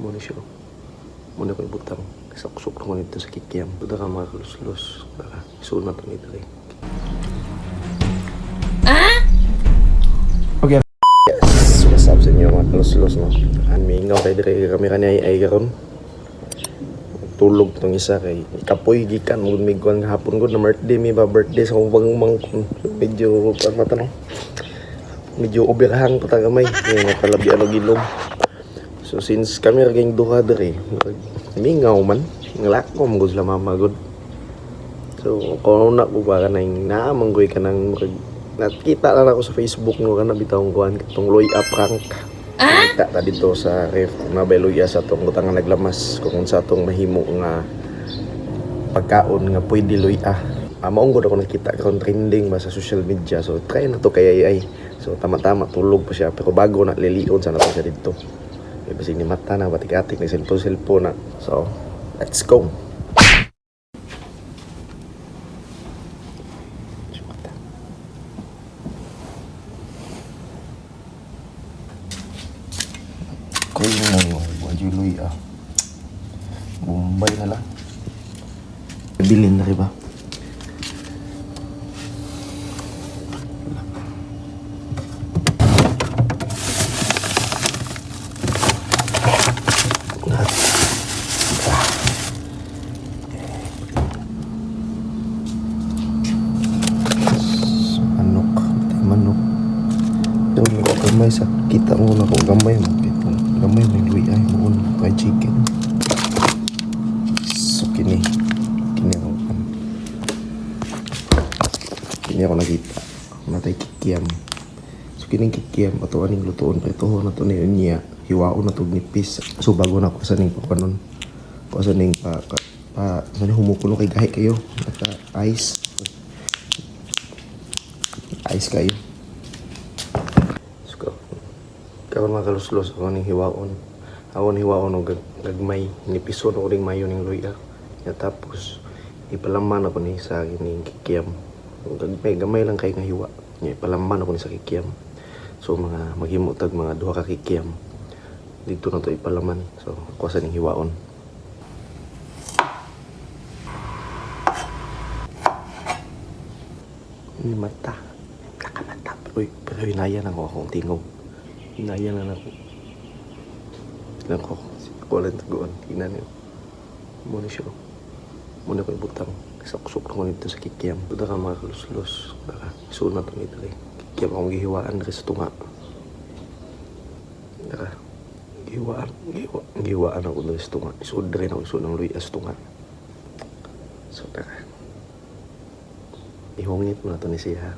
Mo ni siya. Mo na ko ibutang. Suksok ko nito sa kikiam. Buta ka mga kaluslos. Baka isuod na to ni diri. Okay. Yes, what's up sa inyo mga kaluslos, no? Ang mingaw kay diri kami kani ay karon. Tulog tong isa kay kapoy gikan mo mig kuan hapon gud na birthday mi ba, birthday sa akong pangmangkon. Medyo kuan mata, no? Medyo overhang pa ta gamay. Kaya mapalabian og ilong. So since kami ra ging duha diri, mingaw man, nglako mo gud sila mama gud. So kung na ko ba kanang naa man goy kanang murag nakita lang ako sa Facebook, no, kana bitawng kuan katong luya prank. Nakita ta dito sa ref kung nabay luya sa atong butang nga naglamas, kung unsa atong mahimo nga pagkaon nga pwede luya. Ah, maong gud ako nakita karon, trending ba sa social media. So try na to kay ay. So tama-tama tulog pa siya, pero bago na lilion sana to siya dito. Kay basig ni mata na batik-atik na cellphone cellphone na. So let's go. Mata. Koy mo, wajud luya. Bombay na lang. Bilin na ba? Manok, patay manok. Pero ko gamay sa kita mo na kung gamay mo. Kaya gamay may luya ay mo fried chicken. So kini, kini ako. Kini ako nakita. Natay kikiam. So kining kikiam ato aning lutuon prituhon na to ni niya. Hiwaon na to og nipis. So bago na ko sa ning pakuanon. Ko sa ning pa, pa, pa sa ning humukulo kay gahi kayo. Naka ice. Ice kayo. So, karon mga kaluslos, ako ning hiwaon. Ako ning hiwaon og gagmay. Nipison ako ning mayo ning luya. Ya, tapos ipalaman ako ni sa kining kikiam. Og gagmay, gamay lang kay nga hiwa. Ya, ipalaman ako ni sa kikiam. So mga maghimo tag mga duha ka kikiam. Dito na to ipalaman. So ako sa ning hiwaon. Ni mata. Nakamata. Uy, pero hinaya lang ako akong tingog. Hinaya lang ako. Lang ko. Ako lang taguan. Tingnan niyo. Muna siya. Muna ko ibutang. Suksok ko nito sa kikiam. Buta ka mga kaluslos. Baka isuod na itong ito eh. Kikiam akong gihiwaan diri sa tunga. Tara. Gihiwaan. Gihiwa. Gihiwaan ako diri sa tunga. Isuod rin ako. Isuod ng luya sa tunga. So tara. Ihungit mo na to ni siya.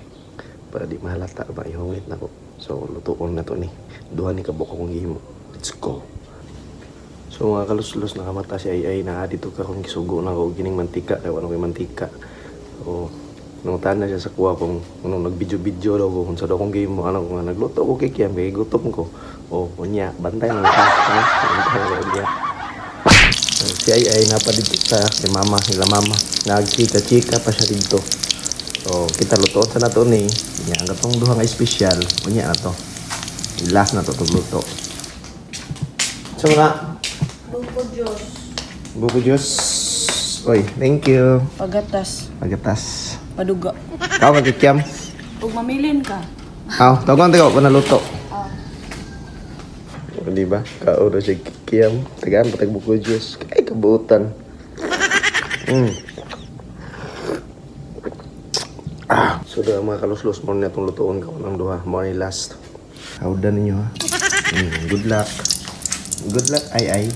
Para di mahalata ba, ihungit na ko. So lutuon na to ni. Duha ni kabuk akong gihimo. Let's go. So mga kaluslos, nakamata si Ay Ay na dito karon, gisugo na ko gining mantika kay wala koy mantika. So nangutana siya sa kuha kung ano nag-video-video daw ko kung sa daw kong game mo ano ko nga nagluto ko kay Kiam kay gutom ko. O unya bantay na ka ha. Bantay na ka unya. Si Ay Ay napa dito sa kay mama, nila mama. Nagchika-chika pa siya dito. So kita lutoon sa nato ni. Unya ang katong duha nga espesyal, unya na to. Last na to tong luto. So mga Buko Diyos. Buko Diyos. Oy, thank you. Pagatas. Pagatas. Paduga. Ikaw magkikiam. Ug mamilin ka. Aw, tawagan tayo pa naluto. Ah. O, di ba? Kao na siya kikiam. Tagaan patag buko Diyos. Kay kabuutan. Ah, so da mga kaluslos mo na itong lutuon ka ng duha. Mo ni last. Hawdan ninyo ha. Good luck. Good luck ay ay.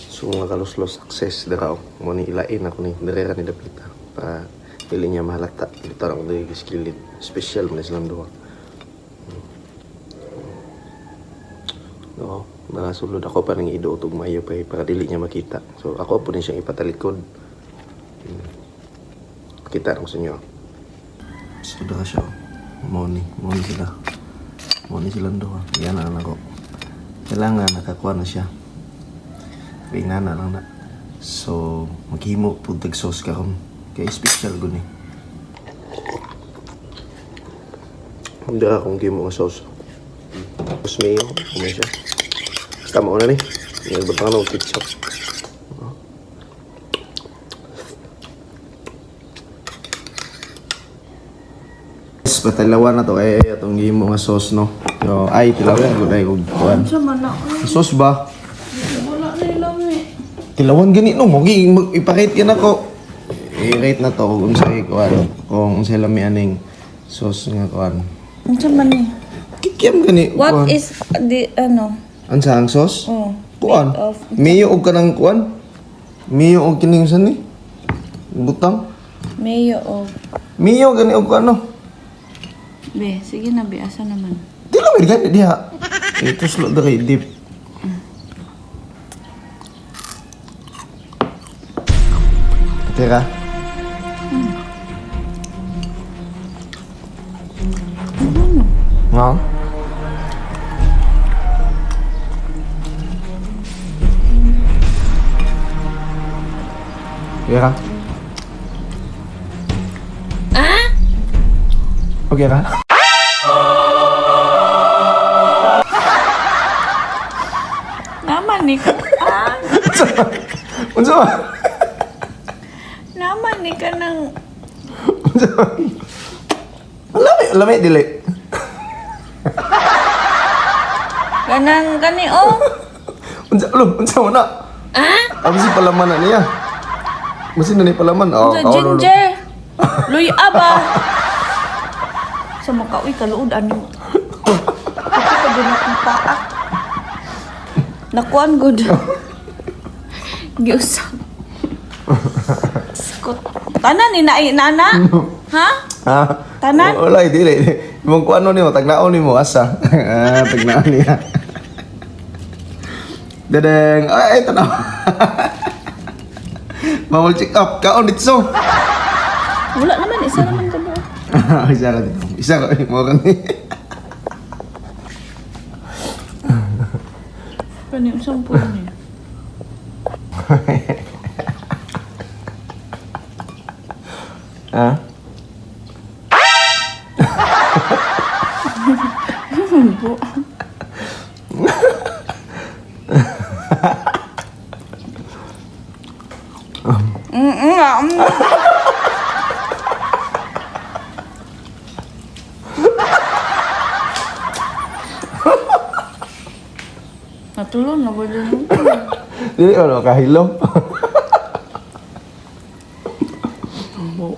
So mga kaluslos, success dara oh. Mo ni ilain ako ni dire ra ni dapita para dili niya mahalata. Dito ra ako diri giskilid. Special man silang duha. Oo, nakasulod ako parang iduot og mayo pa eh, para dili niya makita. So ako po din siyang ipatalikod. Kita ko sa inyo. So dara siya. Oh. Mo ni sila. Mo ni silang duha. Yan ang ako. Kailangan nakakuha na siya. Tingnan na lang na. So, maghimo pud tag sauce karon. Kay special gud ni. Hindi akong gimo nga sauce. Tapos mayo, kumain siya. Basta mauna ni. Yan, butang na og ketchup. Yes, patalawan na to eh atong gihimo nga sauce, no. So, ay tilawan gud ay og kuan. Unsa man na? Sauce ba? Wala na lami. Tilawan gani no, mo gi ipakit yan ako. I-rate na to kung unsay kuan, kung unsay lami aning sauce nga kuan. Unsa man ni? Kikiam gani What kuan. is the ano? Unsa ang sauce? Oh. Kuan. Made of Mayo og kanang kuan. Mayo og kining usan ni? Butang. Mayo of Mayo gani og kuan no. Be, sige na be, asa naman? Tilawan gani diha. Ito slot diri dip. Tira. Nga? Okay ka? Ah? Okay ka? Naman ni ka. Ah, Unsa ba? naman ni ka ng Unsa ba? Lami, lami dili. kanang kani oh. Unsa lo, unsa mo na? Ah? Ako si palaman na niya. Masin na ni palaman. Oh, Unsa kaon, lo. ginger? Luy aba. Sa mukha uy kaluod ani. Kasi pa gud akong paa. Nakuan gud. Giusap. Skot. Tanan ni na nana? Ha? Ha? Tanan? Wala, dili. Imong kuano nimo, tagnaon nimo asa. Ah, tagnaon niya. Dadeng, ay, tanaw. Bawal check up, kaon ditso. Wala naman, isa naman ka buo. Isa ka dito. Isa ka mo kani. Kani usang po niya. Ha? Po. Natulog na ba dyan? Dili ano kahilom. Bo.